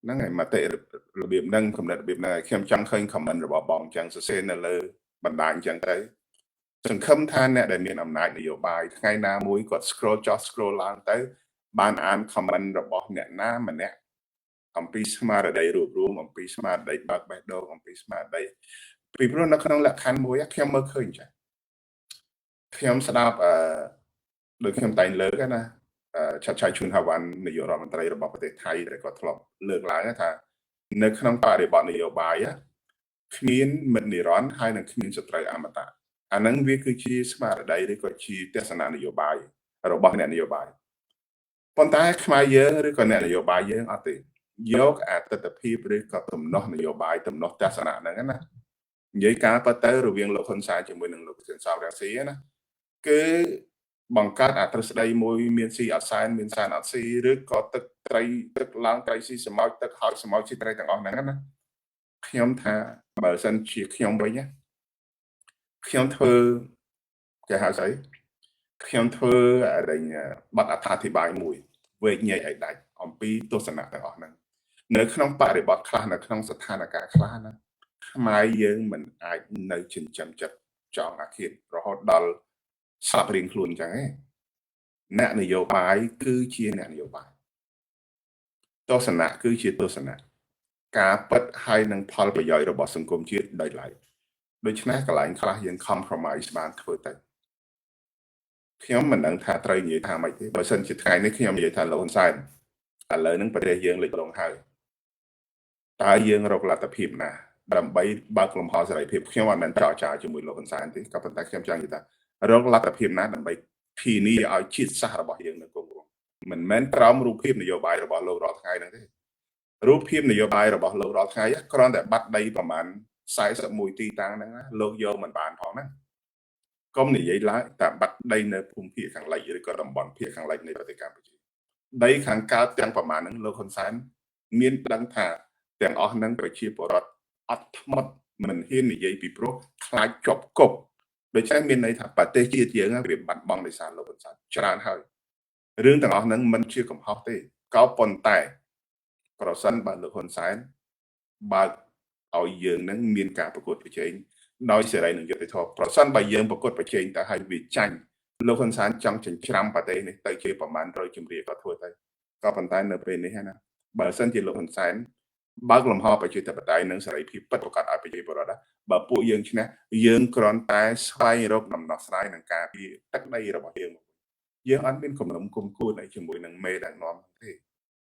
ហ្នឹងហើយមតិរបៀបហ្នឹងកំណត់របៀបហ្នឹងហើយខ្ញុំចង់ឃើញ comment របស់បងអញ្ចឹងសរសេរនៅលើបណ្ដាញអញ្ចឹងទៅសង្ឃឹមថាអ្នកដែលមានអំណាចនយោបាយថ្ងៃណាមួយគាត់ scroll ចុះ scroll ឡើងទៅបានអាន comment របស់អ្នកណាម្នាក់អំពីស្មារតីរួបរួមអំពីស្មារតីបើកបេះដូងអំពីស្មារតីពីព្រោះនៅក្នុងលក្ខខណ្ឌមួយខ្ញុំមើលឃើញចាខ្ញុំស្ដាប់អឺដូចខ្ញុំតែងលើកណាឆាត់ឆៃឈុនហាវ៉ាន់នាយករដ្ឋមន្ត្រីរបស់ប្រទេសថៃដែលគាត់ធ្លាប់លើកឡើងថានៅក្នុងបរិបទនយោបាយគ្មានមិត្តនិរន្តរ៍ហើយនឹងគ្មានសត្រូវអមតៈអាហ្នឹងវាគឺជាស្មារតីឬក៏ជាទស្សនៈនយោបាយរបស់អ្នកនយោបាយប៉ុន្តែខ្មែរយើងឬក៏អ្នកនយោបាយយើងអត់ទេយកអតិថិភាពឬក៏ទំនាស់នយោបាយទំនាស់ទស្សនៈហ្នឹងណានិយាយការពិតទៅរវាងលោកហ៊ុនសែនជាមួយនឹងលោកសម រង្ស៊ីណាគឺបង្កើតអទ្រឹស្ដីមួយមានស៊ីអត់សែនមានសែនអត់ស៊ីឬក៏ទឹកត្រីទឹកឡើងត្រីស៊ីសម្ោចទឹកហើយសម្ោចស៊ីត្រីទាំងអស់ហ្នឹងណាខ្ញុំថាបើសិនជាខ្ញុំវិញណាខ្ញុំធ្វើគេហៅស្អីខ្ញុំធ្វើអរិញបទអត្ថាធិប្បាយមួយវែកញែកឲ្យដាច់អំពីទស្សនៈទាំងអស់ហ្នឹងនៅក្នុងបរិបទខ្លះនៅក្នុងស្ថានភាពខ្លះណាខ្មែរយើងមិនអាចនៅចិញ្ចឹមចិត្តចង់អាឃាតរហូតដល់ស្លាប់រៀងខ្លួនអញ្ចឹងឯងអ្នកនយោបាយគឺជាអ្នកនយោបាយទស្សនៈគឺជាទស្សនៈការពិតហើយនឹងផលប្រយោជន៍របស់សង្គមជាតិដោយឡែកដូច្នេះកន្លែងខ្លះយើង compromise បានធ្វើទៅខ្ញុំមិនដឹងថាត្រូវនិយាយថាម៉េចទេបើសិនជាថ្ងៃនេះខ្ញុំនិយាយថាលោកហ៊ុនសែនឥឡូវហ្នឹងប្រទេសយើងលិចលង់ហើយតើយើងរកលទ្ធភាពណាដើម្បីបើកលំហសេរីភាពខ្ញុំអត់មែនចរចាជាមួយលោកហ៊ុនសែនទេក៏ប៉ុន្តែខ្ញុំចង់និយាយថារកលទ្ធភាពណាដើម្បីធានាឲ្យជាតិសាសន៍របស់យើងនៅគង់វង្សមិនមែនក្រោមរូបភាពនយោបាយរបស់លោករាល់ថ្ងៃហ្នឹងទេរូបភាពនយោបាយរបស់លោករាល់ថ្ងៃគ្រាន់តែបាត់ដីប្រមាណ41ទីតាំងហ្នឹងណាលោកយកមិនបានផងណាកុំនិយាយឡើយតែបាត់ដីនៅភូមិភាគខាងលិចឬក៏តំបន់ភាគខាងលិចនៃប្រទេសកម្ពុជាដីខាងកើតទាំងប្រមាណហ្នឹងលោកហ៊ុនសែនមានដឹងថាទាំងអស់ហ្នឹងប្រជាពលរដ្ឋអត់ថ្មត់មិនហ៊ាននិយាយពីព្រោះខ្លាចជាប់គុកដូច្នេះមានន័យថាប្រទេសជាតិយើងវាបាត់បង់ដោយសារលោកហ៊ុនសែនច្រើនហើយរឿងទាំងអស់ហ្នឹងមិនជាកំហុសទេក៏ប៉ុន្តែប្រសិនបើលោកហ៊ុនសែនបើកឲ្យយើងនឹងមានការប្រកួតប្រជែងដោយសេរីនិងយុត្តិធម៌ប្រសិនបើយើងប្រកួតប្រជែងទៅឲ្យវាចាញ់លោកហ៊ុនសែនចង់ចិញ្ច្រាំប្រទេសនេះទៅជាប្រមាណ100ជំរាក៏ធ្វើទៅក៏ប៉ុន្តែនៅពេលនេះណាបើសិនជាលោកហ៊ុនសែនបើកលំហប្រជាធិបតេយ្យនិងសេរីភាពពិតប្រាកដឲ្យប្រជាពលរដ្ឋបើពួកយើងឈ្នះយើងគ្រាន់តែស្វែងរកដំណោះស្រាយនឹងការពារទឹកដីរបស់យើងយើងអត់មានគំនុំគុំគួនអីជាមួយនឹងមេដឹកនាំ